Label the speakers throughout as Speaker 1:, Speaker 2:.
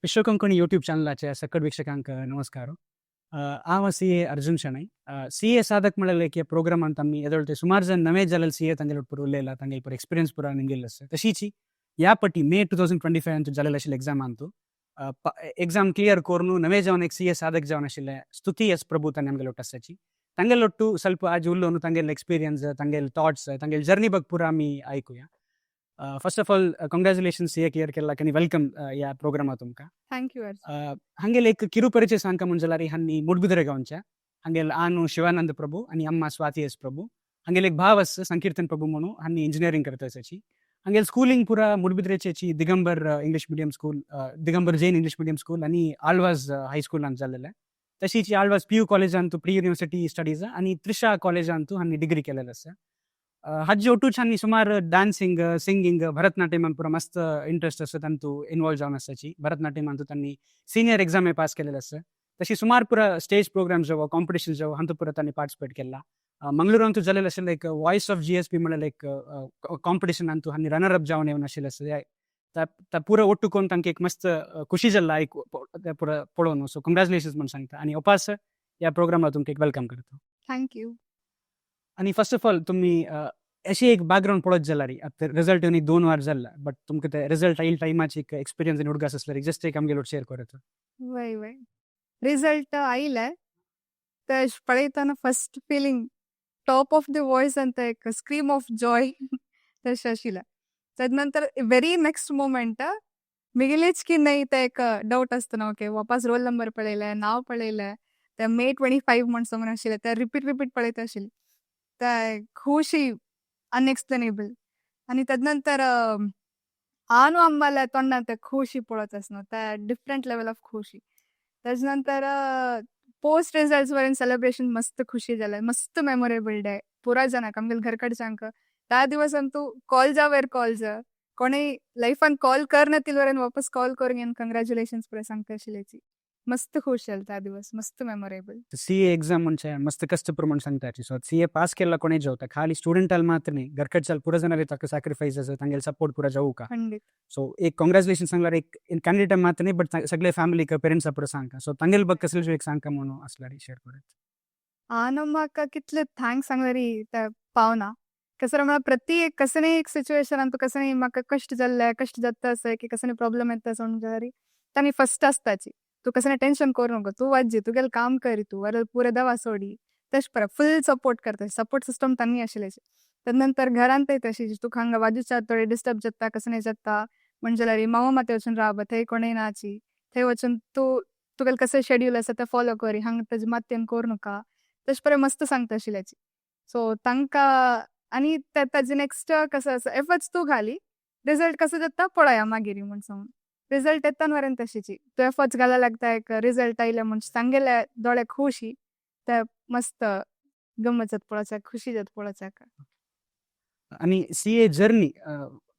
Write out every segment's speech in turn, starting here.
Speaker 1: विश्व Konkani YouTube चॅनलाच्या सकट वीक्षकांक नमस्कार. हांव सी ए अर्जुन शणै. सी ए साधक म्हणल्यार एक प्रोग्राम ಅಂತ आमी ಎದೊಳ್ತೆ ಸುಮಾರು ಜನ ನವೇ ಜಲಲ್ ಸಿ ಎ ತಂಗೆಲ್ ಪೂರ ಉಲ್ಲೇಲ, ತಂಗೆಲ್ ಪೂರ ಎಕ್ಸ್ಪೀರಿಯನ್ಸ್ ಪೂರ ನಿಮಗೆಲ್ಲ. ತಶೀಚಿ या पटी मे 2025 अंतू जालेल आशिल्लें एग्जाम अंतू एग्जाम क्लियर करून नवे जावन एक सी ए साधक जावन आशिल्लें स्तुती एस प्रभू तांणी आमगेले ಒಟ್ಟು आसाची. ತಂಗೆಲ್ ಒಟ್ಟು ಸ್ವಲ್ಪ ಆಜ್ ಉಲ್ಲೋನು ತಂಗೆಲ್ ಎಕ್ಸ್ಪೀರಿಯನ್ಸ್, ತಂಗೆಲ್ ಥಾಟ್ಸ್, ತಂಗೆಲ್ ಜರ್ನಿ ಬಗ್ಗೆ ಪೂರ ಆಮಿ ಆಯ್ಕುಯ. First of all, congratulation, C A clear केल्ला आनी welcome ह्या प्रोग्रामा तुमकां.
Speaker 2: Thank you Arjun.
Speaker 1: हांगेल एक किरू परिचय सांगका म्हणजाल्यार, हांनी मुडबिद्रे गांवच्या. हांगेल आनु शिवानंद प्रभू आनी अम्मा स्वाती एस प्रभू. हांगेल एक भाव आसा संकीर्तन प्रभू म्हणून, हांनी इंजिनियरिंग करता आसाची. हांगेल स्कूलिंग पुरा मुडबिद्रेची Digambar English medium school, Digambar Jain English medium school आनी आಳ್वास हायस्कूलान जाल्लेले. तशीच आಳ್वास पी यू कॉलेजांतू प्री युनिवर्सिटी स्टडीज आनी त्रिशा कॉलेजांतू हांनी डिग्री केलेले आसा. हाजे ಒಟ್ಟುಚ್ हांनी सुमार डान्सिंग, सिंगिंग, भरतनाट्यम पुरा मस्त इंट्रस्ट आसा, तांतू इन्वॉल्व जावन आसाची. भरतनाट्यम अंतू तांणी सिनियर एक्झाम पास केलेले आसा. तशी सुमार पुरा स्टेज प्रोग्राम जावं, कॉम्पिटिशन जावं, हांतू पुरा तांणी पार्टिसिपेट केला. मंगळूर जालेले आशिल्लें एक वॉयस ऑफ जीएसपी म्हणल्यार एक कॉम्पिटिशन अंतू हांनी रनर अप जावन येवन आशिल्लें आसा. ता पुरा ಒಟ್ಟು कोन्न तांकां एक मस्त खुशी जाल्ला एक ते पुरा पळोवन. सो कंग्रॅच्युलेशन्स म्हूण सांगता आनी ओपास ह्या प्रोग्रामाक तुमकां एक welcome करता.
Speaker 2: Thank you.
Speaker 1: आनी फर्स्ट ऑफ ऑल, तुमी अशी एक बॅकग्राऊंड पळयत जाल्यार, आतां रिजल्ट येवन एक 2 वर जाल्ला, बट तुमकां ते रिजल्ट आयिल्ले टायमाची एक एक्सपिरियन्स आनी उडगास आसल्यार जस्ट एक आमगेलो शेअर करत.
Speaker 2: वय वय, रिझल्ट आयले तर पळयतना first feeling top of the voice ಅಂತ एक स्क्रीम ऑफ जॉय तशें आशिल्लें. तदनंतर वेरी नेक्स्ट मोमेंट मिगेलेच की नाही ते एक डाऊट आसता ना. ओके, वापस रोल नंबर पळयले, नांव पळयलें, ते मे 25 म्हण सांगून आशिल्लें, ते रिपीट रिपीट पळयता आशिल्लें. ते खुशी अनएक्सप्लेनेबल. आणि तदनंतर आनु आम्हाला तोंडात खुशी पळत आसना, त्या डिफरंट लेवल ऑफ खुशी. त्याच्या नंतर पोस्ट रिझल्ट्स वरील सेलिब्रेशन, मस्त खुशी जालें, मस्त मेमोरेबल डे. पुरा जणांक, आमगेले घरकडच्यांक त्या दिवस अंतू कॉलजा वयर कॉल्स. कोणी लायफान कॉल करनातिल्ले वापस कॉल करून कंग्रॅच्युलेशन्स पुरा सांगता आशिल्ल्याची. मस्त खुश जालें त्या दिवस, मस्त मेमोरेबल.
Speaker 1: सी ए एक्झाम म्हणजे मस्त कष्ट प्रमाण सांगता. सो सी ए पास केला कोणी जेवता, खाली स्टुडंटाल मात्र न्ही, घरकडच्याल पुरा जणांनी ताका सॅक्रिफायस आसा, तांगेले सपोर्ट पुरा जावू का.
Speaker 2: खंडित.
Speaker 1: सो एक कंग्रॅच्युलेशन सांगल्यार एक कॅन्डिडेट मात्र न्ही, बट सगळे फॅमिलीक, पेरेंट्सा पुरा सांगता. सो तांगेले बग कसले एक सांगका म्हणून असल्यार शेअर करत.
Speaker 2: आनो म्हाका कितले thanks सांगल्यारी ते पावना. कसं मला प्रति एक कसं एक सिच्युएशन अंतू कसं म्हाका कष्ट जाल्ले, कष्ट जाता आसा की कसं प्रॉब्लेम येता म्हणून जाल्यार तांणी फर्स्ट आसताची, तूं कसं टेन्शन करू नको, तूं वाजी, तुगेलें काम करी, तूं वर पुरे दवा सोडी. तशें परत फुल सपोर्ट करता. सपोर्ट सिस्टम तांणी आशिल्ल्याची. तदनंतर घरांतय तशीच, तुका हांगा बाजूच्या थोडे डिस्टर्ब जाता, कसं नाही जाता म्हणजे जाल्यार मामा माते वचून राव, थंय कोणय नाची, थंय वचून तूं तुगेलें कसं शेड्यूल आसा तें फॉलो करी, हांगा तेजे मातयेन करूं नाका, तशें परत मस्त सांगता आशिल्ल्याची. सो तांकां आनी ताजे नेक्स्ट कसं आसा, एफर्ट्स तूं घाली, रिजल्ट कसो जाता पळोवया मागीर म्हूण सांगून. रिजल्ट येता मेरेन तशीची तूं एफर्ट्स घाला लागता, एक रिजल्ट आयले म्हूण तांगेले दोळे खुशी, ते मस्त गम्मत जाता पळोवच्याक, खुशी जाता पळोवच्याक.
Speaker 1: आणि सी ए जर्नी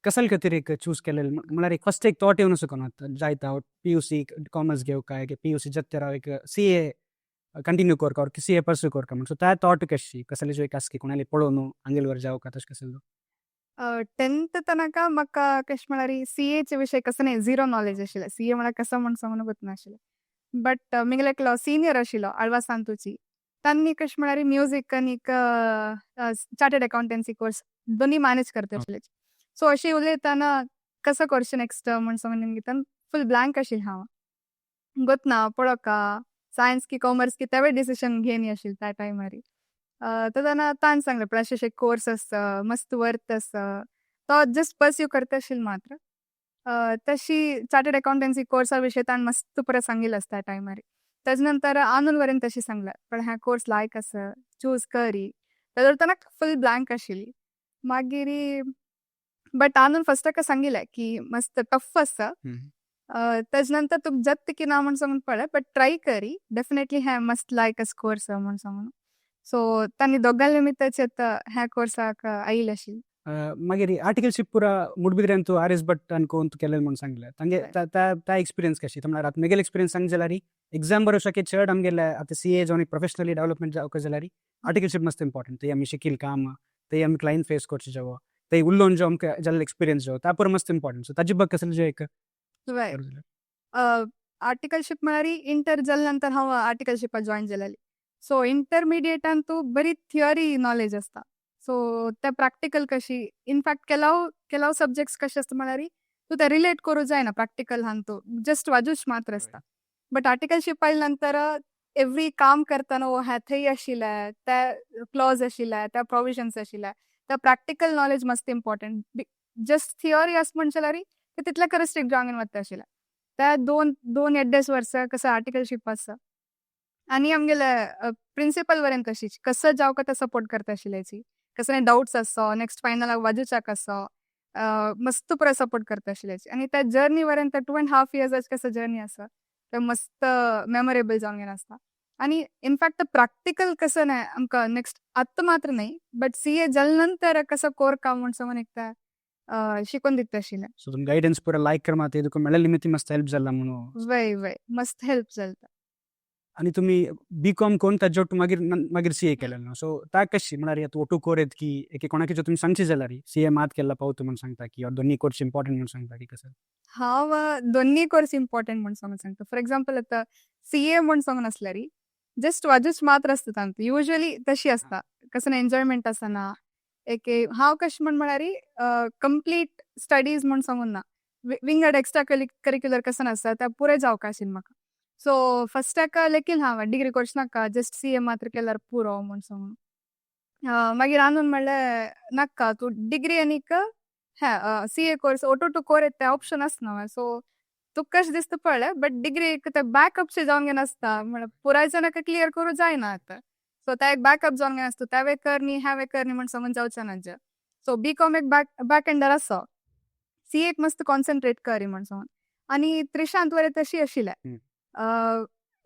Speaker 1: कसल खातीर एक चूज केलेलं? म्हळ्यार एक फर्स्ट एक थॉट येवन असो कोण जायता, पी यू सी कॉमर्स घेव काय, पी यू सी जत्ते राव एक सी ए कंटिन्यू करका, सी ए परस्यू करका म्हण. सो त्या थॉट कशी कसले एक आसकी कोणाले पळोवन हांगेल वर जावं का, तशें कसलो?
Speaker 2: टेंथ तनक म्हाका कशें म्हळ्यार सी एचे विशय कसं न्ही झिरो नॉलेज आशिल्लें. सी ए म्हळ्यार कसो म्हण सांगून गोतना आशिल्लें. बट मिगेलो एकलो सिनियर आशिल्लो आळवास तुची, तांणी कशें म्हळ्यार म्युजीक आनीक चार्टर्ड अकाउंटन्सी कोर्स दोन्ही मॅनेज करता आशिल्ले. सो अशी उलयतना कसो करचें नेक्स्ट म्हण सांगून फुल ब्लँक आशिल्लें हांव. गोतना पळोवका सायन्स की कॉमर्स की, तेवूय डिसिशन घेयनी आशिल्लें त्या टायमार. तेन्ना ताणें सांगलें, पण अशें अशें कोर्स आसा, मस्त वर्थ आसा, तो जस्ट पर्स्यू करता आशिल्लो मात्र. तशी चार्टर्ड अकाउंटन्सी कोर्सा विशय ताणें मस्त परत सांगिल्लें आसता त्या टायमार. तेजे नंतर आनून वरेन तशें सांगलें, पण ह्या कोर्स लायक आसा, चूज करी. तेजो तेन्ना फुल ब्लँक आशिल्ली मागीर. बट आनून फर्स्ट ताका सांगिल्लें की मस्त टफ आसा, तेजे नंतर तुका जाता की ना म्हण सांगून पळय, बट ट्राय करी, डेफिनेटली हें मस्त लायक आसा कोर्स म्हण सांगून. सो तांणी दोगांय निमित्ताचेर ह्या कोर्साक आयिल्लें आशिल्लें.
Speaker 1: मागीर आर्टिकलशीप पुरा मुडबिद्रे अंतू आर एस भट अनकोंत केलें म्हूण सांगलें. तांगे त्या एक्सपिरियन्स कशी? म्हळ्यार आतां मेगेले एक्सपिरियन्स सांग जाल्यार, एग्जाम बरोवपाक चड आमगेले आतां सी ए जावन प्रोफेशनली डेव्हलपमेंट जावपाक जाल्यार आर्टिकलशीप मस्त इम्पॉर्टंट. थंय आमी शिकील काम, थंय आमी क्लायंट फेस करचें जावो, थंय उलोवन जो आमकां जाल्लो एक्सपिरियन्स जावो, त्या पुरा मस्त इम्पॉर्टंट. सो ताजी बग कसले जे एक
Speaker 2: वय. आर्टिकलशिप म्हळ्यार इंटर जाले नंतर हांव आर्टिकलशिपाक जॉयन जालेली. सो इंटरमिडिएटान तूं बरी थियरी नॉलेज आसता, सो ते प्रॅक्टिकल कशी, इनफॅक्ट केलाव केलाव सब्जेक्ट्स कशे आसता म्हळ्यार तूं ते रिलेट करूं जायना प्रॅक्टिकल हान, तूं जस्ट वाजूच मात्र आसता. बट आर्टिकलशीप आयले नंतर एवरी काम करतना वो हें थंय आशिल्लें, ते क्लॉज आशिल्ले, त्या प्रोविजन्स आशिल्ले, त्या प्रॅक्टिकल नॉलेज मस्त इम्पॉर्टंट. जस्ट थियरी आसा म्हणचे जाल्यार ते तितलें करिस्टीक जावन वता आशिल्लें. त्या दोन दोन एड्डेस वर्सां कसं आर्टिकलशीप आसा आनी आमगेले प्रिंसिपल वरेन तशीच कसं जावं का सपोर्ट करता आशिल्ल्याची. कसले डाउट्स आसो, नेक्स्ट फायनलाक वाजूच्याक आसो, मस्त पुरो सपोर्ट करता आशिल्ल्याची. आनी त्या जर्नी वरेन त्या 2.5 इयर्साची कसं जर्नी आसा ते मस्त मेमोरेबल जावन गेलें आसता. आनी इनफॅक्ट प्रॅक्टिकल कसं नाही आमकां नेक्स्ट आत्तां मात्र न्हय, बट सीए जाले नंतर कसं कोर काम म्हण समज एकता शिकोवन दिता आशिल्लें.
Speaker 1: सो तुम गायडन्स पुरा लायक कर मात तुका मेळ्ळे निमित्त मस्त हेल्प जाला म्हणून.
Speaker 2: वय वय, मस्त हेल्प जाता.
Speaker 1: आनी तुमी बी कॉम करून ताजे ಒಟ್ಟು मागीर मागीर सीए केलें न्हू? सो ता कशी म्हळ्यार आतां ಒಟ್ಟು कोर येत की एक कोणाकी जो तुमी सांगची जाल्यार सीए मात केला पावतो म्हूण सांगता की or दोन्ही कोर्स इम्पॉर्टंट म्हूण सांगता की कसं?
Speaker 2: हांव दोन्ही कोर्स इम्पॉर्टंट म्हूण सांगून सांगता. फॉर एक्झाम्पल, आतां सीए म्हूण सांगून आसल्यार जस्ट वाजूच मात्र आसता तांतू, युजली तशी आसता. कसं एन्जॉयमेंट आसना एक. हांव कशें म्हण म्हळ्यार कंप्लीट स्टडीज म्हूण सांगून ना, विंगड एक्स्ट्रा करिक्युलर कसं आसता त्या पुरे जावंक आशिल्लें म्हाका. सो फस्टाक लेकील हांव डिग्री कोर्स नाका, जस्ट सीए मात्र केल्यार पुरो म्हूण सांगून. मागीर आनून म्हणलें नाका, तूं डिग्री आनीक हें सीए कोर्स ಒಟ್ಟು कोर येता ऑप्शन आसना. सो तुका कशें दिसता पळय, बट डिग्री एक ते बॅकअप जावन घेन आसता. म्हळ्यार पुराय जाणांक क्लियर करूं जायना आतां. सो ते एक बॅकअप जावन घेन आसता, तें कर न्ही, हें कर न्ही म्हण सांगून जावचें ना. सो बी कॉम एक बॅक बॅक एंडर आसा, सी एक मस्त कॉन्सन्ट्रेट कर म्हण सांगून. आनी त्रिशांत वरे तशी आशिल्लें.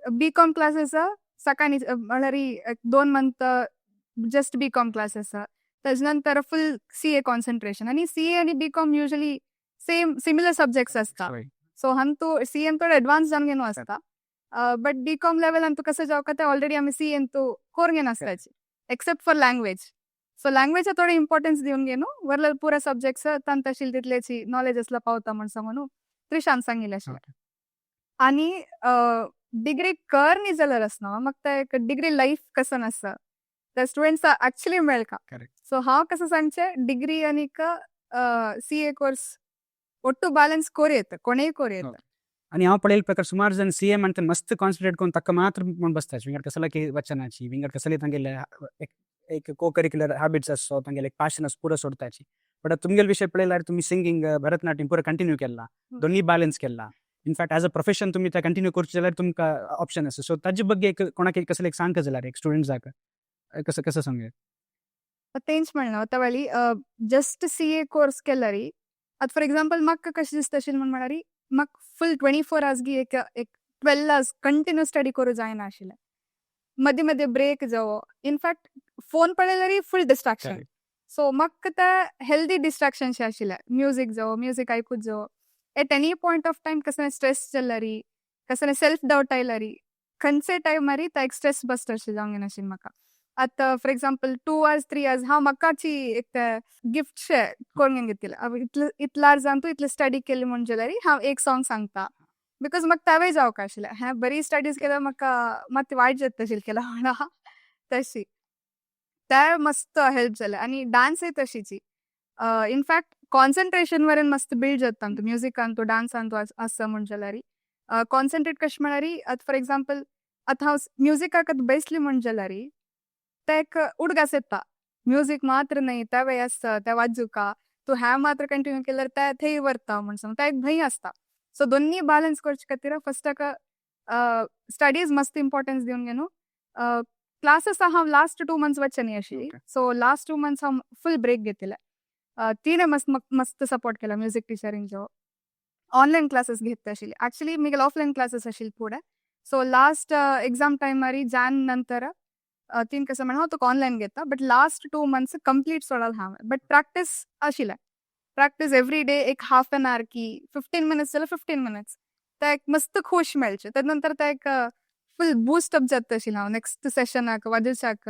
Speaker 2: बी कॉम क्लासीस सकाळी, म्हळ्यार एक 2 month just B com classes, ताजे नंतर फुल सी ए कॉन्सन्ट्रेशन. आनी सी ए आनी B com usually same similar subjects आसता. सो हांतू सी एन थोडे एडवान्स जावन घेवन आसता, but B com level Antu कसं जावका ते ऑलरेडी आमी सी एन तू कोरून घेवन आसताची, except for language. So language थोडे इम्पॉर्टन्स दिवन घेवन वरले पुरा सब्जेक्ट्स तांत आशिल्ले तितल्याची नॉलेज आसला पावता म्हण सांगून त्रिशान सांगिल्लें आशिल्लें. आनी डिग्री कर न्ही जाल्यार आसना म्हाका ते एक डिग्री लायफ कसं आसा त्या स्टुडंट्स एक्चुअली मेळका. सो हांव कसं सांगचें, डिग्री आनीक सी ए कोर्स ಒಟ್ಟು ಬ್ಯಾಲೆನ್ಸ್ कोर कोणेय कोर येता.
Speaker 1: आणि हांव पळयल्ले प्रकार सुमार जण सी ए म्हणटा मस्त कॉन्सन्ट्रेट करून ताका मात्र म्हूण बसता. विंगड कसले की वचनाची, विंगड कसले तांगेले एक एक को करिक्युलर हॅबिट्स आसो, तांगेले एक पॅशन आसा पुरो सोडताची. बट तुमगेले विशय पळयल्यार तुमी सिंगींग, भरतनाट्यम पुरो कंटिन्यू केला, दोन्ही बॅलन्स केला. In fact as a profession तुमी ते कंटिन्यू करचे जाल्यार तुमकां ऑप्शन आसा. सो ताजे ಬಗ್ಗೆ एक कोणाक कसले एक सांगता जाल्यार एक स्टुडंट्साक कसं कसं सांगूया?
Speaker 2: तेंच म्हणलें आतां वाली जस्ट सी ए कोर्स केल्यार आतां फॉर एक्झाम्पल म्हाका कशें दिसता आशिल्लें म्हण म्हळ्यार म्हाका फूल 24 आवर्स गी एक एक 12 आवर्स कंटिन्यू स्टडी करूं जायना आशिल्लें. मदीं मदीं ब्रेक जावो, इनफॅक्ट फोन पळयल्यार फूल डिस्ट्रॅक्शन. सो म्हाका ते हेल्दी डिस्ट्रॅक्शन शे आशिल्लें. म्युजीक जावो, म्युजीक आयकूत जावो, at any point of time कसलें स्ट्रेस जाल्यार, कसलें सेल्फ डावट आयल्यार, खंयचे टायमार तो एक स्ट्रेस बस्टर शे जावन घेनाशिल्लें म्हाका. आतां for example 2 hours, 3 hours हांव म्हाकाची एक ते गिफ्ट शे करून घेतिल्लें. हांव इतले इतले आवर्सान तूं इतले स्टडी केली म्हूण जाल्यार हांव एक सॉंग सांगता, because म्हाका तेंवूय जावंक आशिल्लें. हें बरी स्टडीज केल्यार म्हाका मात वायट जाता आशिल्लें केला म्हणा तशी ते मस्त हेल्प जालें. आनी डांसय तशीची, इनफॅक्ट कॉन्सन्ट्रेशन वरेन मस्त बिल्ड जाता आमकां म्युजिकान तूं डांसान तूं आसा म्हण जाल्यार. कॉन्सन्ट्रेट कशें म्हळ्यार आतां फॉर एक्झाम्पल आतां हांव म्युजिकाक आतां बैसली म्हण जाल्यार ते एक उडगास येता. म्युजीक मात्र न्हय, तेवूय आसता, ते वाजुका तूं हें मात्र कंटिन्यू केल्यार ते थंय व्हरता म्हण सांग, ते एक भंय आसता. सो दोन्ही बॅलन्स करचे खातीर फस्टाक स्टडीज मस्त इम्पॉर्टन्स दिवन घेवन क्लासीस हांव लास्ट 2 मंथ्स वचनी आशिल्ली. सो लास्ट 2 मंथ्स हांव फूल ब्रेक घेतिल्लें. तिणें मस्त मस्त सपोर्ट केला म्युजीक टिचरींचो. ऑनलायन क्लासीस घेत आशिल्ली. एक्चुअली म्हगेले ऑफलायन क्लासीस आशिल्ले फुडें. सो लास्ट एक्झाम टायमार जॅन नंतर तीन कसं म्हण हांव तुका ऑनलायन घेता, बट लास्ट 2 मंथ्स कंप्लीट सोडल हांवें. बट प्रॅक्टीस आशिल्लें, प्रॅक्टीस एवरी डे एक हाफ एन our की 15 मिनट्स जाल्यार 15 मिनट्स. ते एक मस्त खोश मेळचे. तेजे नंतर ते एक फूल बूस्ट अप जाता आशिल्लें हांव नेक्स्ट सेशनाक वाजोवच्याक.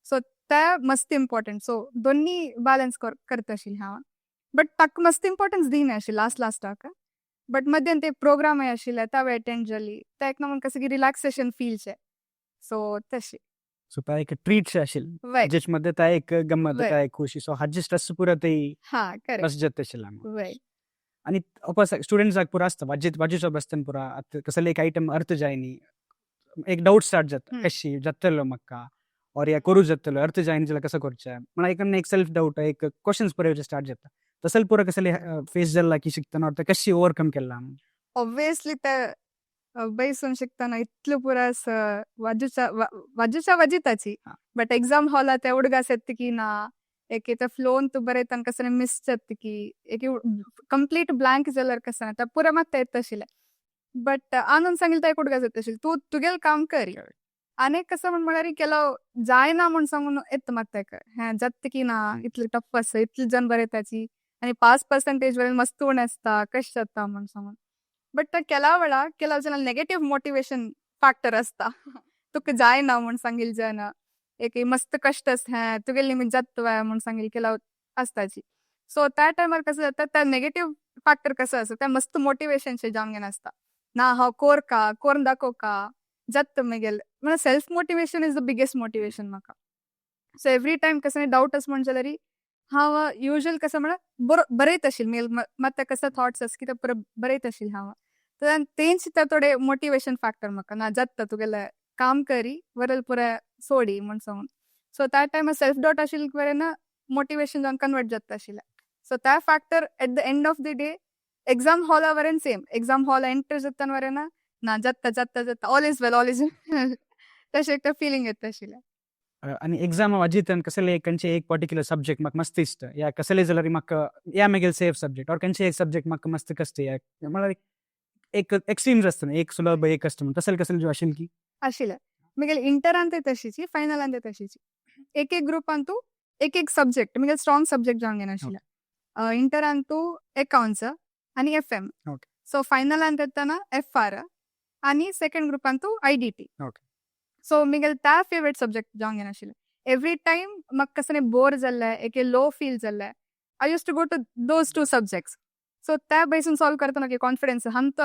Speaker 2: सो ते मस्त इम्पॉर्टंट. सो दोन्ही बॅलन्स करता आशिल्लें हांव, बट ताका मस्त इम्पॉर्टन्स दिना आशिल्लें लास्ट लास्टाक. बट मध्यान ते प्रोग्रामय आशिल्ले, तावे अटेंड जाली, ते एक नमून कसं की रिलॅक्सेशन फील शे, सो तशी.
Speaker 1: सो ता एक ट्रीट शे आशिल्ली जेच मध्ये ता एक गम्मत, ता एक खुशी, सो हाजी स्ट्रेस पुरा ते
Speaker 2: हा, करेक्ट.
Speaker 1: बस जाता आशिल्ला. आणि ऑफकोर्स स्टुडंट्साक पुरा आसता, वाजीत वाजीचो बसतन पुरा आतां कसले एक आयटम अर्थ जायनी, एक डाऊट स्टार्ट जाता, कशी जातलो म्हाका और या करू जातलो, अर्थ जायनी जाल्यार कसो करचें म्हणल्यार एक एक सेल्फ डाऊट, एक क्वेश्चन्स पुरा येवचे स्टार्ट जाता. तसल पुरा कसले फेस जाला की शिकतना और कशी ओवरकम केला?
Speaker 2: ऑब्वियसली ते बैसून शिकतना इतलो पुरा वाजूच्या वाजूच्या वाजिताची, बट एक्झाम हॉला ते उडगास येता की ना, एक ते फ्लोन तूं बरयतना कसं मिस जाता की एक कंप्लीट ब्लँक जाल्यार कसं ते पुरा मात येता आशिल्लें. बट आनंद सांगितलं एक उडगास येता आशिल्लें, तूं तुगेलें काम कर. आनी कसं म्हण म्हळ्यार केलो जायना म्हूण सांगून येता मात तेका हें जाता की ना, इतलें टफ आसा, इतले जण बरयताची आनी पास पर्संटेज वयल्यान मस्त उणें आसता, कशें जाता म्हूण सांगून. बट ते केला वेळार केला जाल्यार नेगेटीव मोटिवेशन फॅक्टर आसता, तुका जायना म्हूण सांगिल्लें जायना, एक मस्त कश्ट आसा हें तुगेलें निमित्त जाता म्हूण सांगिल्लें केला आसताची. सो त्या टायमार कसं जाता, त्या नेगेटीव फॅक्टर कसो आसा ते मस्त मोटिवेशन शे जावन घेन आसता, ना हांव कोरका कोरून दाखोवका जाता मागीर. म्हणल्यार self motivation is the biggest motivation म्हाका. सो एवरी टायम कसं डावट आसा म्हण जाल्यार हांव युजल कसं म्हळ्यार बरो बरयत आशिल्लें, मात कसं थॉट्स आसा की ते बरयत आशिल्लें हांव, तर तेंच ते थोडे मोटिवेशन फॅक्टर म्हाका, ना जाता तुगेलें काम करी वरल पुरा सोडी म्हूण सांगून. सो त्या टायमार सेल्फ डावट आशिल्ले वरेन मोटिवेशन जावन कन्वर्ट जाता आशिल्लें. सो त्या factor at the end of the day exam हॉला वरेन सेम एक्झाम हॉल एंटर जातना वरेन ना जाता जाता जाता, all is well, all is, तशें एक फिलिंग येता आशिल्लें.
Speaker 1: आनी एक्झाम वाजितन कसले खंयचे एक पर्टिक्युलर सब्जेक्ट म्हाका मस्त इश्ट या कसले जाल्यार म्हाका या मागीर सेफ सब्जेक्ट और खंयचे एक सब्जेक्ट म्हाका मस्त कश्ट, या म्हळ्यार एक एक्स्ट्रीम्स आसता न्हू, एक सुलभ एक कश्ट म्हणून, तसले कसले जो आशिल्ले की?
Speaker 2: आशिल्लें मागीर इंटरान ते तशीची, फायनलान ते तशीची, एक एक ग्रुपान तूं एक एक सब्जेक्ट मागीर स्ट्रॉंग सब्जेक्ट जावन घेनाशिल्लें. इंटरान तूं एकाउंट्स आनी एफ एम. सो फायनलान येतना एफ आर आनी सेकंड ग्रुपान तूं I D T. सो मागीर त्या फेवरेट सब्जेक्ट जावन घेनाशिल्लें. एवरी टायम म्हाका कसं बोर जाल्लें, एक लो फील जाल्लें, I used to go to those two subjects. So त्या बैसून सॉल्व करतना कॉन्फिडन्स हंत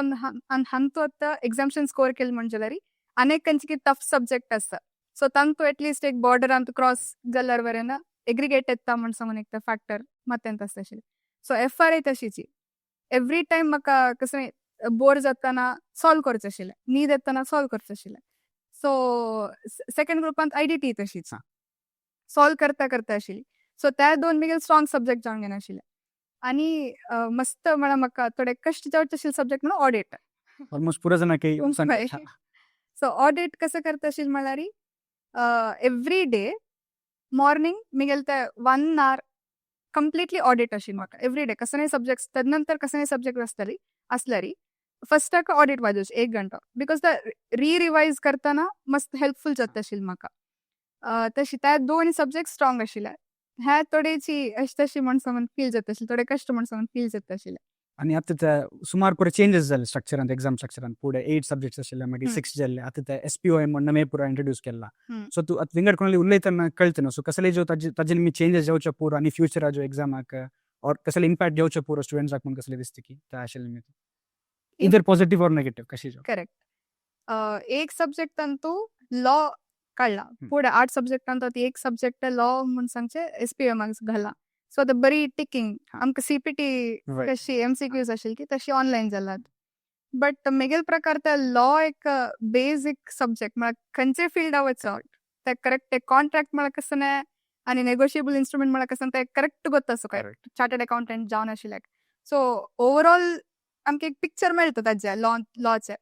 Speaker 2: हंत एग्जाम्शन स्कोर केले म्हण जाल्यार अनेक खंयची टफ सब्जेक्ट आसता, सो तांतू एटलिस्ट एक बॉर्डरांत क्रॉस जाल्यार बरें ना, एग्रिगेट येता म्हण सांगून एक फॅक्टर मत्यांत आसता आशिल्लें. सो एफ आर तशीची, एवरी टायम म्हाका कसं बोर जातना सॉल्व करचें आशिल्लें, न्हीद येतना सॉल्व करचें आशिल्लें. सो सेकंड ग्रुपांत I D T तशीच सॉल्व करता करता आशिल्ली. सो त्या दोन मागीर स्ट्रॉंग सब्जेक्ट जावन घेनाशिल्ले. आनी मस्त म्हळ्यार म्हाका थोडे कश्ट जावचे आशिल्ले सब्जेक्ट म्हणून ऑडिट.
Speaker 1: ऑलमोस्ट पुरा जाणां काही.
Speaker 2: सो ऑडिट कसं करता आशिल्लें म्हळ्यार एवरी डे मॉर्निंग मागीर ते वन our completely audit आशिल्लें म्हाका एवरी डे. कसले सब्जेक्ट्स तदनंतर कसले सब्जेक्ट आसताली आसल्यारी फर्स्ट ताका ऑडिट वाजोवचें एक घंटो, because ते री रिवायज करतना मस्त हेल्पफूल जाता आशिल्लें म्हाका. तशी त्या दोन सब्जेक्ट स्ट्रॉंग आशिल्ले. ह्या थोडेची अशें तशी म्हण सांगून फील जाता आशिल्लें, थोडे कश्ट म्हण सांगून फील जाता आशिल्लें.
Speaker 1: आनी आतां ते सुमार पुरो चेंजीस जाले स्ट्रक्चरांत, एक्झाम स्ट्रक्चरांत. फुडें एट सब्जेक्ट्स आशिल्ले, मागीर सिक्स जाल्ले. आतां ते एस पी ओ एम म्हण नवे पुरो इंट्रोड्यूस केला. सो तूं आतां विंगड कोणाली उलयतना कळटा न्हू, सो कसले जो ताजे ताजे निमित्त चेंजीस जावचे पुरो आनी फ्युचरा जो एक्झामाक और कसले इम्पॅक्ट जावचे पुरो स्टुडंट्साक म्हूण कसले दिसता की ते आशिल्ले निमित्त, इदर पॉझिटिव्ह ऑर नेगेटिव्ह कशी जो?
Speaker 2: करेक्ट. एक सब्जेक्ट अंतू लॉ काडला, फुडें आठ सब्जेक्ट अंतू एक सब्जेक्ट लॉ म्हूण सांगचे एस पी एमाक घाला. सो आतां बरी टिकींग आमकां सी पी टी कशी एम सी क्यूज आशिल्ली की तशी ऑनलायन जालात. बट मेगेल प्रकार ते लॉ एक बेजीक सब्जेक्ट, म्हळ्यार खंयचे फिल्डा वचो ते करेक्ट, कॉन्ट्रॅक्ट म्हळ्यार कसं न्हय आनी नेगोशिएबल इन्स्ट्रुमेंट म्हळ्यार कसं ते करेक्ट गोत्ता आसूं काय चार्टर्ड अकाउंटंट जावन आशिल्ले. सो ओवरऑल आमकां एक पिक्चर मेळटा ताजे लॉ लॉचे.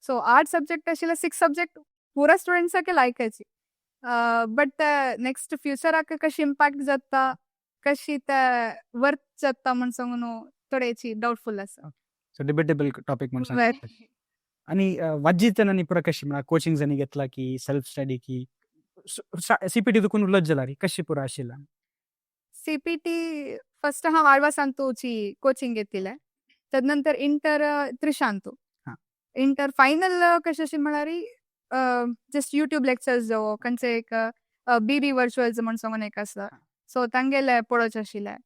Speaker 2: सो आठ सब्जेक्ट आशिल्ले, सिक्स सब्जेक्ट पुरा स्टुडंट्साक लायकाची, बट नेक्स्ट फ्युचराक कशी इम्पॅक्ट जाता, कशी ते वर्थ जाता म्हण सांगून थोडेची डाउटफूल आसा.
Speaker 1: सो डिबेटेबल टॉपिक म्हणून सांगता. आणि वाजितना नी पुरा कशी म्हळ्यार कोचिंग जाणी घेतला की सेल्फ स्टडी की सी पी टी तुकून उलट जाला री कशी पुरा आशिल्ला?
Speaker 2: सी पी टी फर्स्ट हांव आळवा सांतूची कोचिंग घेतिल्लें. तदनंतर इंटर त्रिशांतू. इंटर फायनल कशें अशें म्हळ्यार जस्ट युट्यूब लेक्चर्स जावो, खंयचे एक बी बी वर्चुअल्स म्हण सांगून एक आसा, सो तांगेले पळोवचें आशिल्लें.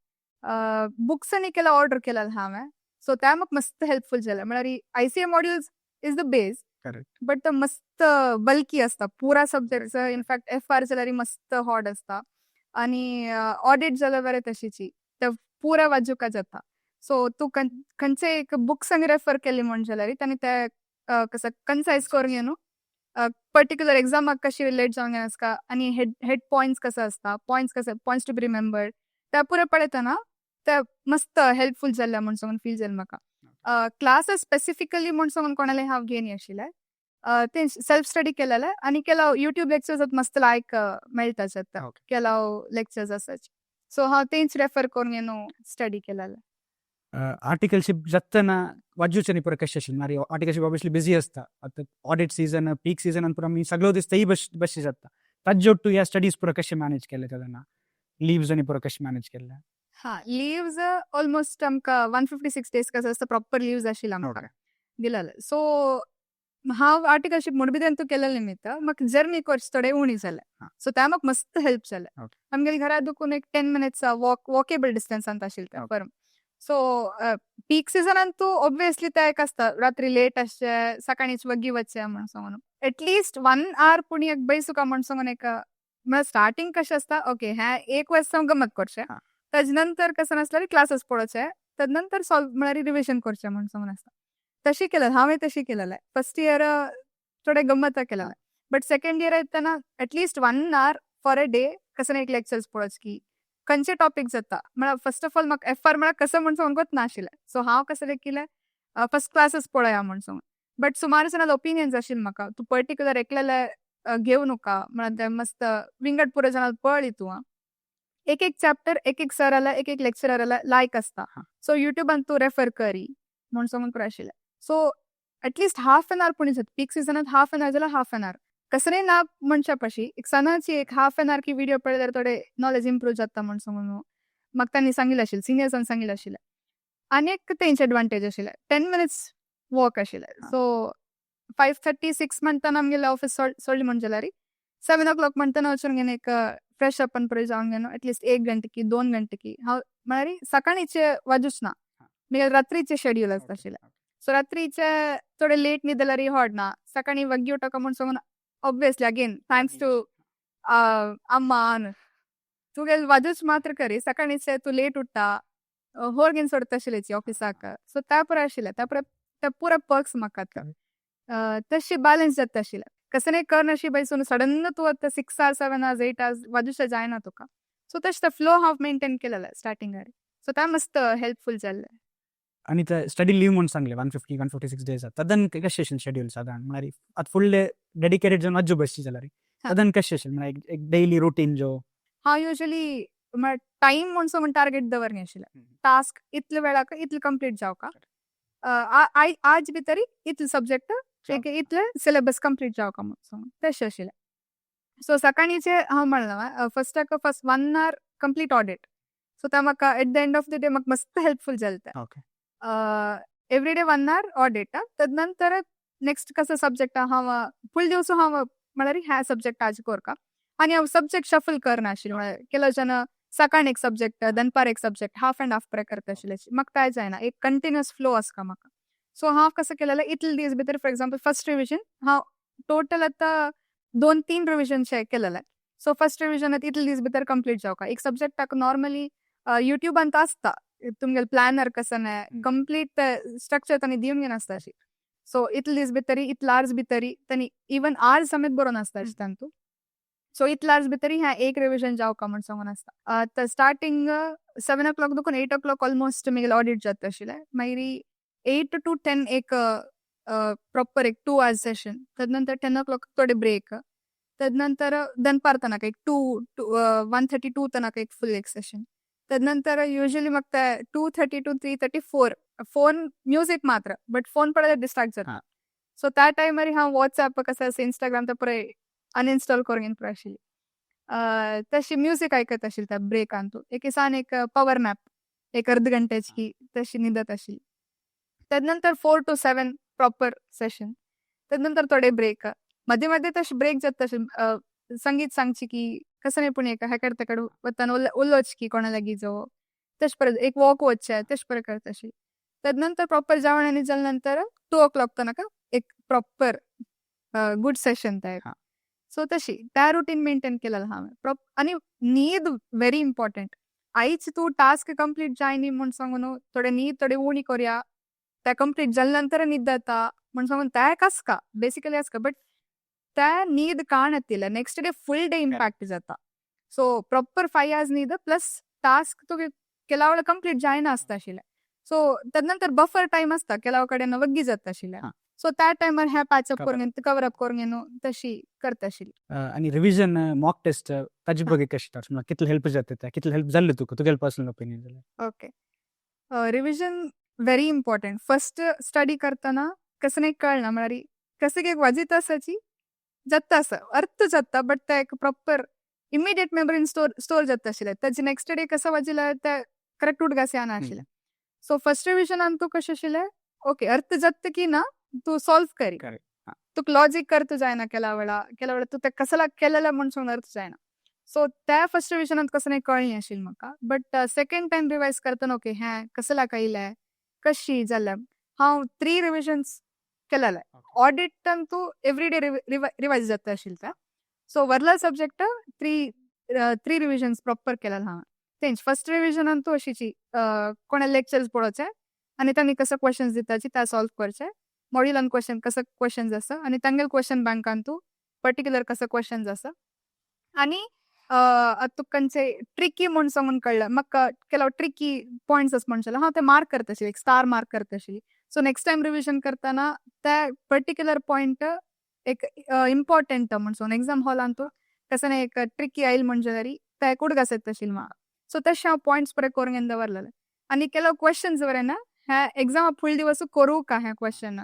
Speaker 2: बुक्स आनी केला ऑर्डर केलेलें हांवें. सो त्या म्हाका मस्त हेल्पफूल जालें. म्हळ्यार ICA modules is the base.
Speaker 1: Correct
Speaker 2: but तो मस्त बल्की असता पुरा subject. In fact FR जाल्यार मस्त हॉट असता आणि ऑडिट जाल्यार बरें तशीची ते पुरा वाजुका जाता. सो तूं खंयचे एक बुक्स आनी रेफर केली म्हण जाल्यार तांणी ते कसं कन्सायज करून न्हू पर्टिक्युलर एग्जामाक कशी रिलेट जावन आसता आनी हेड पॉयंट्स कसो आसता, पॉयंट्स कसे, पॉयंट्स टू बी रिमेंबर्ड, त्या पुरे पळयतना ते मस्त हेल्पफूल जाल्ले म्हूण सांगून फील जालें म्हाका. क्लासेस स्पेसिफिकली म्हूण सांगून कोणाले हांव घेन आशिल्लें, ते सेल्फ स्टडी केलेले आनी केलाव युट्यूब लेक्चर्स मस्त लायक मेळटा जाता. केलाव लेक्चर्स आसात, सो हांव तेंच रेफर करून न्हू स्टडी केलेले.
Speaker 1: आर्टिकलशिप जातना वाजूचें पुरा कशें आशिल्लें? मागीर आर्टिकलशीप ऑब्वियसली बिजी आसता. आतां ऑडिट सीजन, पीक सीजन, पुरा आमी सगळो दीस तेय बस बसचे जाता. ताजे ಒಟ್ಟು ह्या स्टडीज पुरा कशें मॅनेज केले तेन्ना? लिव्स आनी पुरा कशें मॅनेज केल्ले?
Speaker 2: हा, लिव्ज ऑलमोस्ट आमकां 156 डेज कसं आसता, प्रॉपर लिव्ज आशिल्ले आमकां दिलेले. सो हांव आर्टिकलशीप मुडबिद्रेंतू केलेले निमित्त म्हाका जर्नी कोर्स थोडे उणी जाले. सो त्या म्हाका मस्त हेल्प जालें. आमगेले घरा दुकून एक 10 मिनिट्स वॉक, वॉकेबल डिस्टन्सांत आशिल्लें तें फर्म. सो पीक सिजनान तूं ऑब्वियसली ते एक आसता, रात्री लेट आसचे, सकाळीच वग्गी वचचें म्हण सांगून एटलिस्ट वन our पूण एक बैसुका म्हण सांगून एक. म्हळ्यार स्टार्टिंग कशें आसता, ओके, हें एक वर्स गमत करचें, ताजे नंतर कसं नासल्यार क्लासीस पळोवचे, तद नंतर सॉल्व म्हळ्यार रिविजन करचें म्हण सांगून आसता. तशी केलें हांवें, तशी केलेलें. फर्स्ट इयर थोडे गम्मत केलेलें, बट सेकंड इयर येतना at least one hour for a day कसं एक लेक्चर्स पळोवचे की खंयचे टॉपीक जाता. म्हळ्यार फर्स्ट ऑफ ऑल म्हाका एफआर म्हळ्यार कसं म्हण सांगून नाशिल्लें. सो हांव कसं केलें, फर्स्ट क्लासीस पळोवया म्हण सांगून. बट सुमार जाणां ओपिनियन्स आशिल्ले म्हाका, तूं पर्टिक्युलर एकल्याले घेवं नका, म्हळ्यार ते मस्त विंगड पुरो जाणां पळय तूं. एक एक चॅप्टर एक एक सर आला, एक एक लेक्चरर आला लायक आसता. सो युट्यूबान तूं रेफर करी म्हूण सांगून पुरो आशिल्लें. So at least half an hour पूण पीक सिजनात हाफ एन our जाल्यार हाफ एन our कसले ना म्हणच्या पशी एक सणाची एक हाफ एन our की व्हिडिओ पळयल्यार थोडे नॉलेज इम्प्रूव जाता म्हूण सांगून म्हाका तांणी सांगिल्लें आशिल्लें, सिनियर्सान सांगिल्लें आशिल्लें. आनी एक तेंचे एडवांटेज आशिल्लें, 10 मिनिट्स वॉक आशिल्लें. सो 5:30-6 म्हणटाना आमगेलें ऑफीस सोडलें म्हण जाल्यार 7 ओ क्लॉक म्हणटाना वचून एक फ्रेश अप पळय जावन घेवन एटलिस्ट एक घंटे, 2 घंटे हांव म्हळ्यार सकाळीचे वाजूच ना, मागीर रात्रीचे शेड्यूल आसता आशिल्लें. सो रात्रीचे थोडे लेट न्हिदल्यार हॉड ना, सकाळी वग्गी उठोका म्हूण सांगून. ऑब्वियसली अगेन thanks to अम्मा, तुगेल वाजूच मात्र करी, सकाळीचे तूं लेट उठ्ठा, होर घेवन सोडता आशिल्लें ऑफिसाक. सो त्या पुरो आशिल्लें, त्या पुरो त्या पुरो पर्क्स म्हाका तशी बॅलन्स जाता आशिल्लें. कसं नाही कर नशी बैसून सडन तूं आतां 6 hours, 7 hours, 8 hours वाजूशें जायना तुका. सो तशें ते फ्लो हांव मेंटेन केलेलें स्टार्टिंगार, सो ते मस्त हेल्पफूल जाल्लें.
Speaker 1: आनी ते स्टडी लीव म्हूण सांगले, 150, 156 days. तदन कशें आशिल्लें शेड्यूल सादारण? म्हळ्यार आतां फुडले डेडिकेटेड जावन अज्जू बसची जाल्यार तदन कशें आशिल्लें, म्हळ्यार एक डेली रुटीन जो?
Speaker 2: हांव युजली म्हळ्यार टायम म्हूण सांगून टार्गेट दवरनी आशिल्लें. टास्क इतले वेळाक इतले कंप्लीट जावका, आज भितरी इतले सब्जेक्ट, एक इतले सिलेबस कंप्लीट जावका म्हूण सांगून तशें आशिल्लें. सो सकाळीचे हांव म्हणलां, फर्स्टाक first one hour complete audit. So ते म्हाका at the end of the day म्हाका मस्त हेल्पफूल जालें तें. Every day one hour audit. तदनंतर नेक्स्ट कसो सब्जेक्ट हांव फूल दिवस हांव म्हळ्यार ह्या सब्जेक्ट आज कोरका आनी हांव सब्जेक्ट शफल करनाशिल्लें. म्हळ्यार केलो जन सकाळ एक सब्जेक्ट, दनपार एक सब्जेक्ट, हाफ अँड हाफ पळय करता आशिल्लें. म्हाका काय जायना, एक कंटिन्युअस फ्लो आसता म्हाका. सो हांव कसं केलेलें, इतले दीस भितर फॉर एक्झाम्पल फर्स्ट रिविजन हांव टोटल आतां दोन तीन रिविजन केलेले. सो फर्स्ट रिविजन इतले दीस भितर कंप्लीट जावका एक सब्जेक्टाक. नॉर्मली युट्यूबान आसता तुमगेले प्लॅनर कसं कंप्लीट स्ट्रक्चर तांणी दिवन घेवन आसता अशी. सो इतले दीस भितरी इतले आवर्स भितरी तांणी इवन आवर्स समेत बरोवन आसता अशें तांतू. सो इतले आवर्स भितरी ह्या एक रिविजन जावका म्हूण सांगून आसता. तर स्टार्टिंग 7 ओ क्लॉक दुखून 8 ओ क्लॉक ऑलमोस्ट म्हगेलें ऑडिट जाता आशिल्लें. मागीर 8 टू 10 एक प्रॉपर एक 2 आवर्स सेशन. तदनंतर 10 ओ क्लॉक थोडे ब्रेक. तदनंतर दनपार तनक एक 2 to 1:30-2 तनक एक फुल एक सेशन. तदनंतर युजली म्हाका 2:30 to 3:30, 4 phone music मात्र, बट फोन पळयल्यार डिस्ट्रॅक्ट जाता. सो त्या टायमार हांव वॉट्सॅप कसं आसा, इंस्टाग्राम ते पुराय अनइन्स्टॉल करून पुरो आशिल्ली. तशी म्युजीक आयकत आशिल्ली त्या ब्रेकान. तूं एक दिसान एक पवर नॅप एक अर्द घंट्याची तशी न्हिदत आशिल्ली. तदनंतर 4 to 7 proper session. तदनंतर थोडे ब्रेक, मध्ये मध्ये तशे ब्रेक जाता. तशें संगीत सांगची की कसं नाही, पूण एक हेकड तेकड वतान उलोवचें की कोणा लागीं जो तशें परत एक वॉक वचचें, तशें परत करता आशिल्ली. तदनंतर प्रॉपर जेवण आनी जाल्या नंतर 2 ओ क्लॉक तनक एक प्रॉपर गुड सेशन तयार. सो तशी त्या रुटीन मेंटेन केलेलं हांवें आनी न्हीद व्हेरी इम्पॉर्टंट. आयज तूं टास्क कंप्लीट जाय न्ही म्हूण सांगून थोडे न्हीद थोडे उणी करया, ते कंप्लीट जाले नंतर न्हीद जाता म्हूण सांगून ते एक आसता, बेसिकली आसता, बट ते न्हीद काणतिले next day full day impact जाता. सो प्रॉपर 5 आवर्स न्हीद प्लस टास्क तुगे ಕೆಲವು कंप्लीट जायना आसता आशिल्लें. सो तदनंतर बफर टायम आसता, ಕೆಲವು कडेन वग्गी जाता आशिल्लें. सो त्या टायमार हें पॅचअप करून कवर अप करून न्हू तशी करता आशिल्ली.
Speaker 1: आनी रिविजन, मॉक टेस्ट, ताजे ಬಗ್ಗೆ कशें थॉट्स? म्हणल्यार कितले हेल्प जाता ते, कितले हेल्प जाल्ले तुका, तुगेले पर्सनल ओपिनियन जाल्यार?
Speaker 2: Okay, revision very important. First study करतना कसं नाही कळना, म्हळ्यार कसं एक वाजित आसाची जाता आसा, अर्थ जाता, बट ते एक प्रॉपर इमिडिएट मेमरीन स्टोर जाता आशिल्लें. ताजे नेक्स्ट डे कसं वाजिल्यार ते करेक्ट उडगास येना आशिल्लें. सो फर्स्ट रिविजनान तूं कशें आशिल्लें, ओके, अर्थ जाता की ना तूं सॉल्व करी. तुका लॉजीक करता जायना, केला वेळा केला वेळा तूं ते कसला केलेलें म्हूण सांगून अर्थ जायना. सो त्या फर्स्ट रिविजनात कसं नाही कळ्ळें आशिल्लें म्हाका, बट सेकंड टायम रिवायज करतना ओके, हें कसला कयलें कशी जालें. हांव थ्री रिविजन्स केलेलें. ऑडिट तूं एवरी डे रिवायज जाता आशिल्लें तें. सो वरला subject three three revisions proper केलेलें हांवें. तेंच फर्स्ट रिविजनान तूं अशीची कोणा लेक्चर्स पळोवचे आनी तांणी कसं क्वेश्चन्स दिताची ते सॉल्व करचे, मॉड्युलान क्वेश्चन कसं क्वेश्चन्स आसा आनी तांगेले क्वेश्चन बँकान तूं पर्टिक्युलर कसं क्वेश्चन्स आसा. आनी आतां तुका खंयचे ट्रिकी म्हूण सांगून कळ्ळें म्हाका, ಕೆಲವು ट्रिकी पॉयंट्स आसा म्हण जाल्यार हांव ते मार्क करता आशिल्लें, एक स्टार मार्क करता आशिल्ली. सो नेक्स्ट टायम रिविजन करतना ते पर्टिक्युलर पॉयंट एक इम्पॉर्टंट म्हण सांगून एक्झाम हॉलान तूं कसं एक ट्रिकी आयल म्हण जाल्यार ते उडगास येता आशिल्लें म्हाका. सो तशें हांव पॉयंट्स पळय करून दवरलेले. आनी ಕೆಲವು क्वेश्चन्स बरें ना, हे एक्झाम फुल दिवस करूं का हे क्वेश्चन,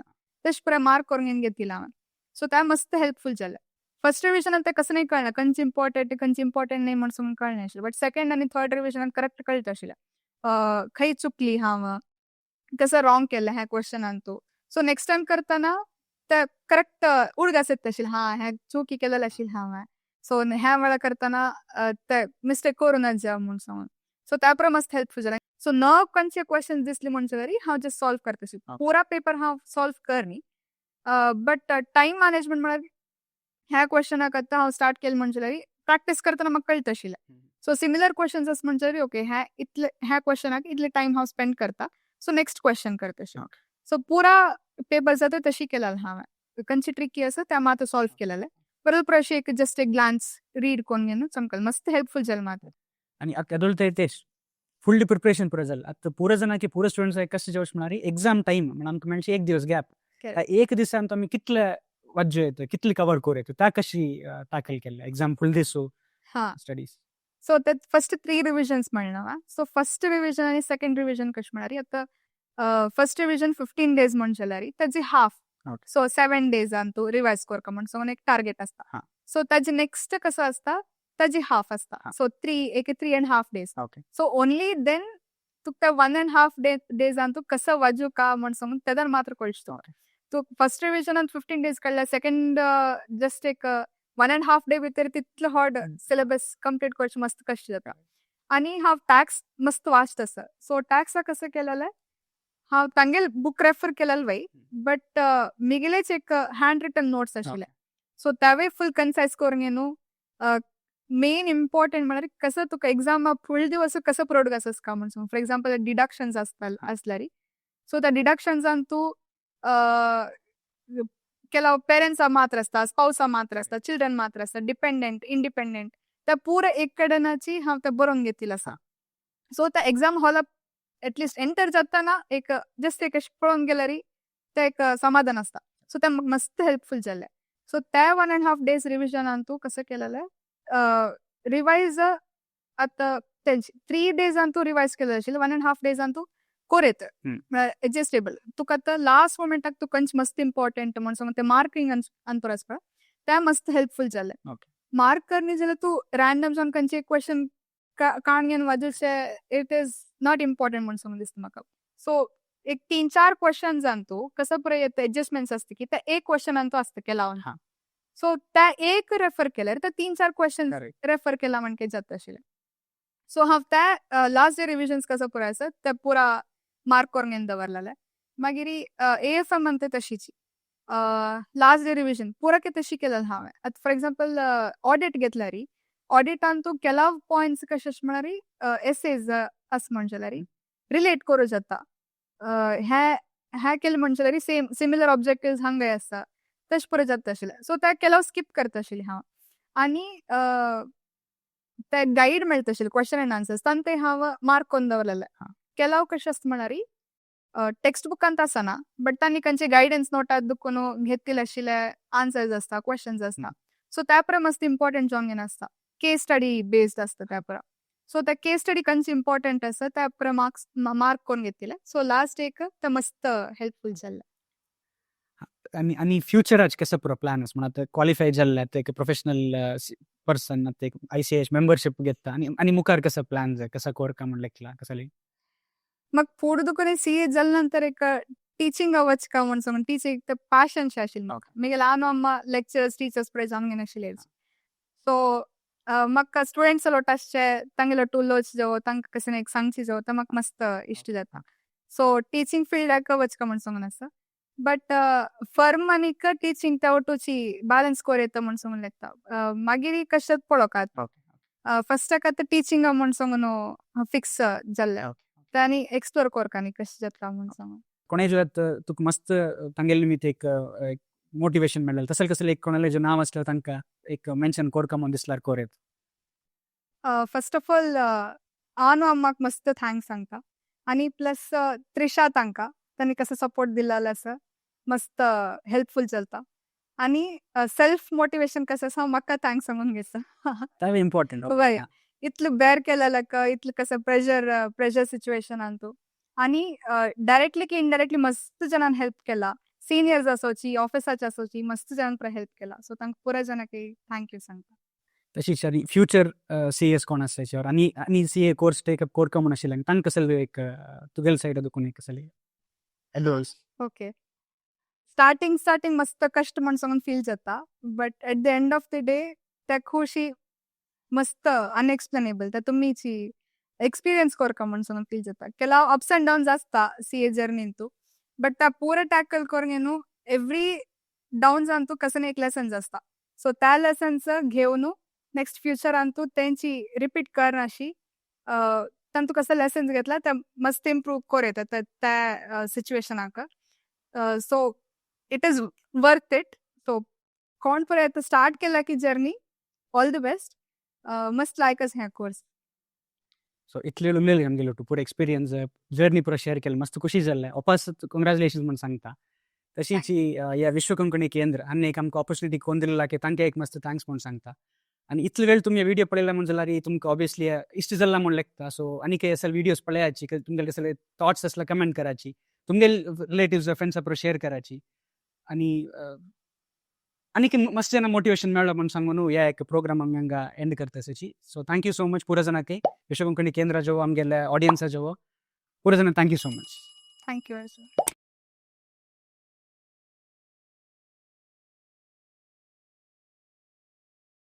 Speaker 2: तशें पळय मार्क करून घेतिल्लें हांवें. सो ते मस्त हेल्पफूल जालें. फर्स्ट रिविजनान ते कसं नाही कळना, खंयचे इम्पॉर्टंट खंयचे इम्पॉर्टंट नाही म्हण सांगून कळना आशिल्लें, बट सेकंड आनी थर्ड रिविजनान करेक्ट कळटा आशिल्लें खंय चुकली हांव, कसं रॉंग केलें ह्या क्वेश्चनान तूं. सो नेक्स्ट टायम करतना ते करेक्ट उडगास येता आशिल्लें, हा हें चुकी केलेलें आशिल्लें हांवें, सो ह्या वेळार करतना ते मिस्टेक करूं नज म्हूण सांगून. सो त्या प्रमाण मस्त हेल्पफूल जालें. सो न खंयचे क्वेश्चन दिसले म्हण जाल्यार हांव जस्ट सॉल्व करता आशिल्लें. पुरा पेपर हांव सॉल्व कर न्ही, बट टायम मॅनेजमेंट म्हळ्यार ह्या क्वेश्चनाक आतां हांव स्टार्ट केलें म्हण जाल्यार प्रॅक्टीस करतना म्हाका कळटा आशिल्लें. सो सिमिलर क्वेश्चन्स आसा म्हण जाल्यार ओके, ह्या इतले ह्या क्वेश्चनाक इतले टायम हांव स्पेंड करता, सो नेक्स्ट क्वेश्चन करता अशें. सो पुरा पेपर जाता तशी केलेलें हांवें. खंयची ट्रिकी आसा त्या मात सॉल्व केलेलें. परत अशें एक जस्ट एक ग्लान्स रीड करून घेवन चमकल मस्त हेल्पफूल जालें म्हाका.
Speaker 1: आनी आतां तेच फुल्ली प्रिपरेशन पुरो जालें. आतां पुरो जाणां की पुरो स्टुडंट्स कशें जेवश म्हळ्यार एक्झाम टायम म्हण आमकां मेळचे एक दिवस गॅप, त्या एक दिसान आमी कितले वज्ज येता, कितले कवर करूं येता, त्या कशी टॅकल केल्ले एक्झाम फुल दिसो स्टडीज?
Speaker 2: सो ते फर्स्ट थ्री रिविजन्स म्हणला. सो फर्स्ट रिविजन आनी सेकंड रिविजन कशें म्हळ्यार आतां फर्स्ट रिविजन 15 डेज म्हण जाल्यार ताजी हाफ, सो 7 डेजान तूं रिवायज करका म्हण सांगून एक टार्गेट आसता. सो ताजी नेक्स्ट कसो आसता, ताजी हाफ आसता, सो थ्री एक 3.5 days. So only then तुका 1.5 डेजान तूं कसं वाजू का म्हण सांगून तेदन मात्र कळचो. तूं फर्स्ट रिविजनान 15 डेज काडल्या, सेकंड जस्ट एक 1.5 डे भितर तितलो हार्ड सिलेबस कंप्लीट करचें मस्त कश्ट जाता. आनी हांव टॅक्स मस्त वाचत आसा. सो टॅक्सा कसं केलेलें, हांव तांगेल बूक रेफर केलेलें वय, बट मिगेलेच एक हँड रिटन नोट्स आशिल्ले. सो त्यावे फुल कन्सायज करून न्हू. मेन इम्पॉर्टंट म्हळ्यार कसं तुका एक्झाम फुल दिवस कसं प्रोडक्ट आसता म्हण सांग. फॉर एक्झाम्पल डिडक्शन्स आसता आसल्यार, सो त्या डिडक्शन्सान तूं ಕೆಲವು पेरेंट्स मात्र आसता, स्पावसा मात्र आसता, चिल्ड्रन मात्र आसता, डिपेंडंट, इंडिपेंडंट, त्या पुरा एक कडेनाची हांव ते बरोवन घेतिल्लें आसा. सो त्या एक्झाम हॉलाक एटलिस्ट एंटर जाताना एक जस्ट एक अशें पळोवन गेल्यार ते एक समाधान आसता. सो ते म्हाका मस्त हेल्पफूल जालें. सो त्या 1.5 डेज रिविजनान तूं कसं केलेलें रिवायज, आतां तेंच 3 डेजान तूं रिवायज केलें आशिल्लें, 1.5 डेजान तूं कोरेत म्हळ्यार एडजस्टेबल. तुका आतां लास्ट मोमेंटाक तूं खंयच मस्त इम्पॉर्टंट म्हण सांगून ते मार्किंग अंतर आसता, ते मस्त हेल्पफूल जालें. मार्क करनी जाल्यार तूं रॅन्डम जावन खंयचे क्वेश्चन काण घेवन वाजूचे, it is not important म्हण सांगून दिसता म्हाका. सो एक तीन चार क्वेश्चन्सान तूं कसं पळय एडजस्टमेंट्स आसता की त्या एक क्वेश्चनान तूं आसता केला. सो त्या एक रेफर केल्यार ते तीन चार क्वेश्चन रेफर केला म्हणके जाता आशिल्लें. सो हांव त्या लास्ट डे रिविजन्स कसं पळय आसा ते पुरा मार्क करून दवरलेले. मागीर एएफएम म्हणते तशीची लास्ट डे रिविजन पुराके तशी केलेलं हांवें. आतां फॉर एक्झाम्पल ऑडिट घेतल्यारी, ऑडिटान तूं केलाव पॉयंट्स कशें म्हळ्यार एसेज आस म्हण जाल्यार रिलेट करूं जाता. हे हे केलें म्हण जाल्यार सेम सिमिलर ऑब्जेक्टिव्स हांगाय आसा, तशें पुरो जाता आशिल्लें. सो ते केलाव स्कीप करता आशिल्लें हांव आनी ते गायड मेळटा आशिल्ले क्वेश्चन एंड आन्सर्स, तांकां ते हांव मार्क करून दवरलेले. केलाव कशें आसता म्हळ्यार टेक्स्ट बुकांत आसना, बट तांणी खंयचे गायडन्स नोटात दुखून घेतलेले आशिल्ले आन्सर्स आसता, क्वेश्चन्स आसता. सो त्या पुरा मस्त इम्पॉर्टंट जावन घेन आसता. केस स्टडी बेस्ड आसता त्या पुरा. सो त्या केस स्टडी खंयचे इम्पॉर्टंट आसा त्या पुरा मार्क्स मार्क करून घेतले. सो लास्ट एक ते मस्त हेल्पफूल जाल्ले.
Speaker 1: आनी आनी फ्युचराच कसो पुरो प्लॅन आसा? म्हण आतां क्वॉलिफाय जाल्ले, आतां एक प्रोफेशनल पर्सन, आतां एक आयसीएच मेंबरशीप घेता आनी आनी मुखार कसो प्लॅन जाय, कसो कोरका म्हण लेखला कसली?
Speaker 2: मग फुडें दुखून सीए जाले नंतर एक टीचिंग वचका म्हण सांगून, टीचिंग ते पॅशन आशिल्लें म्हाका. मागीर ल्हान अम्मा लेक्चर्स टीचर्स पळय जावन घेन आशिल्ले. सो म्हाका स्टुडंट्स लोट आसचे, तांगेलो उलोवचें जावं, तांकां कशें एक सांगचें जावं, तें म्हाका मस्त इश्ट जाता. सो टीचिंग फिल्डाक वचका म्हण सांगून आसा, बट फर्म आनीक टीचिंग त्या वटूची बॅलन्स कोर येता म्हण सांगून लेगता. मागीर कशें पळोवकात. फर्स्टाक आतां टिचींग म्हण सांगून फिक्स जाल्लें ते आनी एक्सप्लोर कोरका न्ही कशें जातला म्हण सांगून.
Speaker 1: कोणें जो तुका मस्त तांगेले निमित्त एक मोटिवेशन मेळ्ळें, तसले कसले एक कोणाले जो नांव आसलें, तांकां एक मेन्शन कोरका म्हूण दिसल्यार कोरेत.
Speaker 2: फर्स्ट ऑफ ऑल आनु अम्माक मस्त thanks सांगता आनी प्लस त्रिशा, तांकां तांणी कसो सपोर्ट दिलेलो आसा, मस्त हेल्पफूल चलता. आनी सेल्फ मोटिवेशन कसं आसा, म्हाका thanks सांगून घेता.
Speaker 1: तें इम्पॉर्टंट.
Speaker 2: वय, इतलें बेर केलें, इतलें कसं प्रेशर प्रेशर सिच्युएशनान तूं आनी डायरेक्टली की इनडायरेक्टली मस्त जाणान हेल्प केला. सिनियर्स आसोची, ऑफिसाचे आसोची, मस्त जाणान पुरा हेल्प केला. सो तांकां पुरा जाणांक thank you सांगता.
Speaker 1: तशीच आनी फ्युचर सीएस कोण आसा तेच्यावर आनी आनी सीए कोर्स टेक अप कोरका म्हूण आशिल्लें, तांकां कसले एक तुगेले सायड दुखून एक कसली advice?
Speaker 2: ओके, स्टार्टिंग स्टार्टिंग मस्त कष्ट म्हण सांगून फील जाता, but at the end of the day त्या खुशी मस्त अनएक्सप्लेनेबल, त्या तुमीची एक्सपिरियन्स कोरका म्हण सांगून फील जाता. ಕೆಲವು ಅಪ್ಸ್ ಅಂಡ್ ಡೌನ್ಸ್ आसता सी ए जर्नींतू, बट त्या पूरा टॅकल करून न्हू एव्हरी डाउन्स अंतू कसं एक लेसन्स आसता. सो त्या लेसन्स घेवन नेक्स्ट फ्युचरांतू तेंची रिपीट करनाशी, तांतू कसं लेसन्स घेतला त्या मस्त इम्प्रूव कर येता त्या सिच्युएशनाक. So it is worth it. So कोण पळय स्टार्ट केला की जर्नी, ऑल the best, मस्त लायकच ह्या कोर्स.
Speaker 1: सो इतले उलयले आमगेलो टू पुरो एक्सपिरियन्स, जर्नी पुरो शेअर केले, मस्त खुशी जाल्लें. वापस कंग्रॅच्युलेशन म्हूण सांगता. तशीच ही ह्या विश्व कोंकणी केंद्र आनी एक आमकां ऑपॉर्च्युनिटी कोण दिलेला की तांकां एक मस्त thanks म्हूण सांगता. आनी इतले वेळ तुमी व्हिडिओ पळयला म्हूण जाल्यार तुमकां ऑब्वियसली इश्ट जाला म्हूण लेखता. सो आनी काही असेल व्हिडिओज पळयाची, तुमगेले कसले थॉट्स असले कमेंट करायची, तुमगेले रिलेटिव्स फ्रेंड्स बरोबर शेअर करायची आणि आनीक मस्त जाणां मोटिवेशन मेळ्ळो म्हूण सांगून ह्या एक प्रोग्राम आमी हांगा एंड करता आसाची. So thank you so much पुरा जाणांक, विश्व कोंकणी केंद्र जो, आमगेले ऑडियन्सा जो, पुरा जाणां thank you so much.
Speaker 2: Thank you.